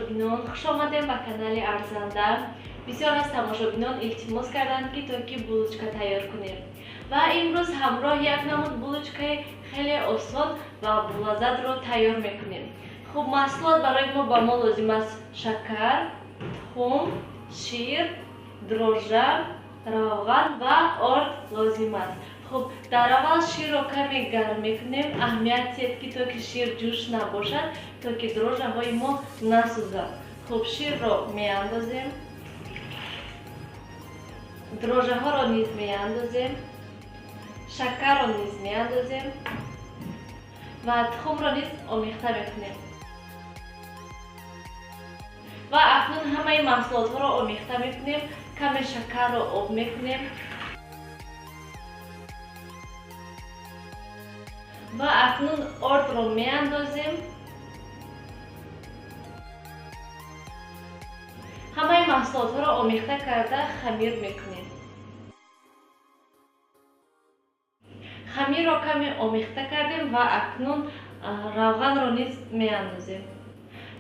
Тамошобинон, хуш омадем ба канали Арзанда. Бисёр аз тамошобинон илтимос карданд, ки то ки булочка тайёр кунем. Ва имрӯз ҳамроҳ як намуд булочкаи хеле осон ва болаззатро тайёр мекунем. Хуб, маҳсулот барои мо ба мо лозим аст шакар, тухм, шир, дрожжа, равған ва орд лозим аст. Хуб, дар аввал ширро каме гарм мекунем. Аҳамият диҳед, ки то ки шир ҷӯш набошад, то ки дрожжаҳои мо насӯзанд. Хуб, ширро меандозем, дрожжаҳоро низ меандозем, шакарро низ меандозем ва тухмро низ омехта мекунем. Ва акнун ҳамаи маҳсулотҳоро омехта мекунем, каме шакарро об мекунем ва акнун ордро меандозем. Ҳамаи маҳсулотҳоро омехта карда хамир мекунем. Хамирро каме омехта кардем ва акнун равғанро низ меандозем.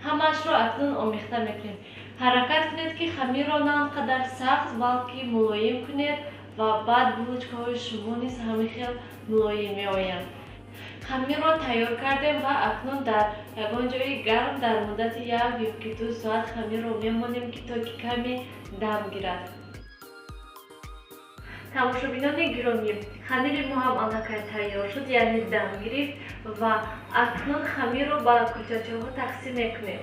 Ҳамаашро акнун омехта мекунем. Ҳаракат кунед, ки хамирро на он қадар сахт, балки мулоим кунед ва баъд булочкаҳои шумо низ ҳамин хел мулоим меоянд. Хамирро тайёр кардем ва акнун дар ягон ҷои гарм дар муддати як ё ки 2 соат хамирро мемонем, ки то ки каме дам гирад. Тамошобинони гиромӣ, хамири мо ҳам аллакай тайёр шуд, яъне дам гирифт ва акнун хамирро ба кулчачаҳо тақсим мекунем.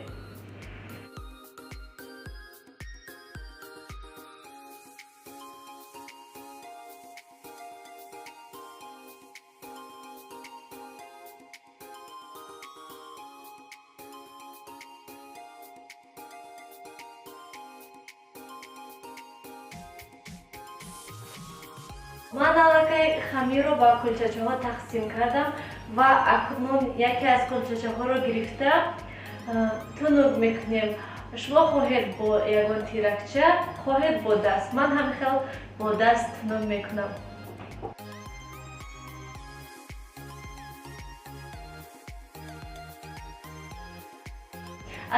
Ман аллакай хамирро ба кулчачаҳо тақсим кардам ва акнун яке аз кулчачаҳоро гирифта тунук мекунем. Шумо хоҳед бо ягон тиракча, хоҳед бо даст. Ман ҳамин хел бо даст тунук мекунам.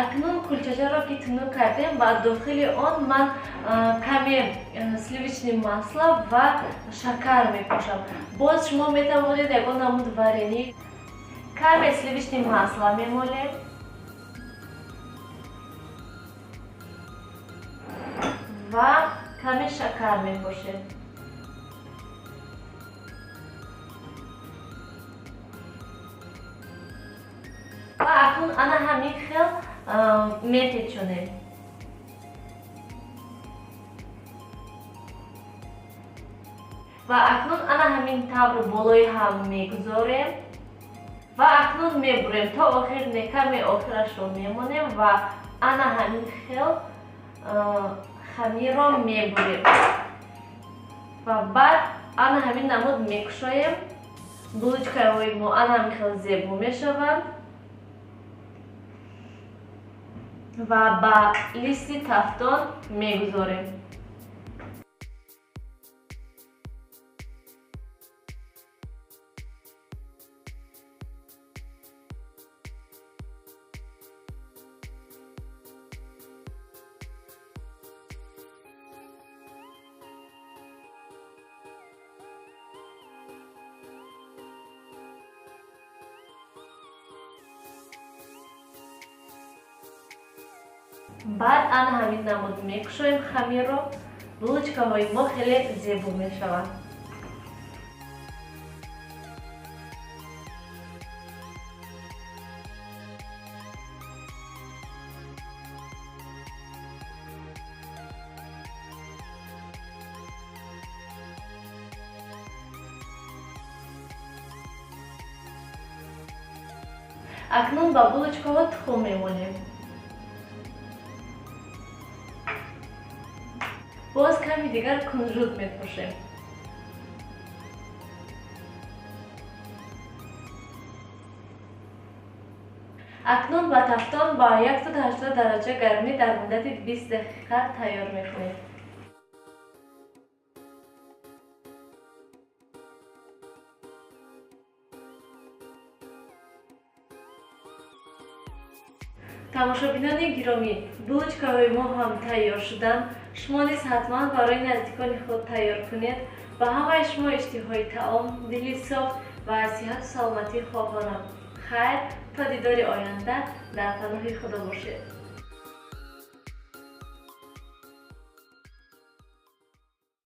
Акнун кулчачаро ки тунук кардем, ба дохили он ман каме сливочное масло ва шакар мепошам. Боз шумо метавонед ягон намуд варенӣ. Каме сливочное масло мемолем ва каме шакар мепошем. Ва акнун ана ҳамин хел мепечонем. Ва акнун ана ҳамин тавр болои ҳам мегузорем ва акнун мебурем то охир, не каме охирашро мемонем ва ана ҳамин хел хамирро мебурем ва баъд ана ҳамин намуд мекушоем. Булочкаҳои мо ана ҳамин хел зебо мешаванд ва ба листи тафтон мегузорем. Баъд ана ҳамин намуд мекушоем хамирро. Булочкаҳои мо хеле зебо мешаванд. Акнун ба булочкаҳо тухм мемонем. Боз ками дигар кунжут мепошем. Акнун ба тафтон ба 180 дараҷа гармӣ дар муддати 20 дақиқа тайёр мекунем. Тамошобинони гиромӣ, булочкаҳои мо ҳам тайёр шуданд. Шумо низ ҳатман барои наздикони худ тайёр кунед. Ба ҳамаи шумо иштиҳои таом, дили соф ва сиҳату саломатӣ хоҳонам. Хайр, то дидори оянда дар паноҳи Худо бошед.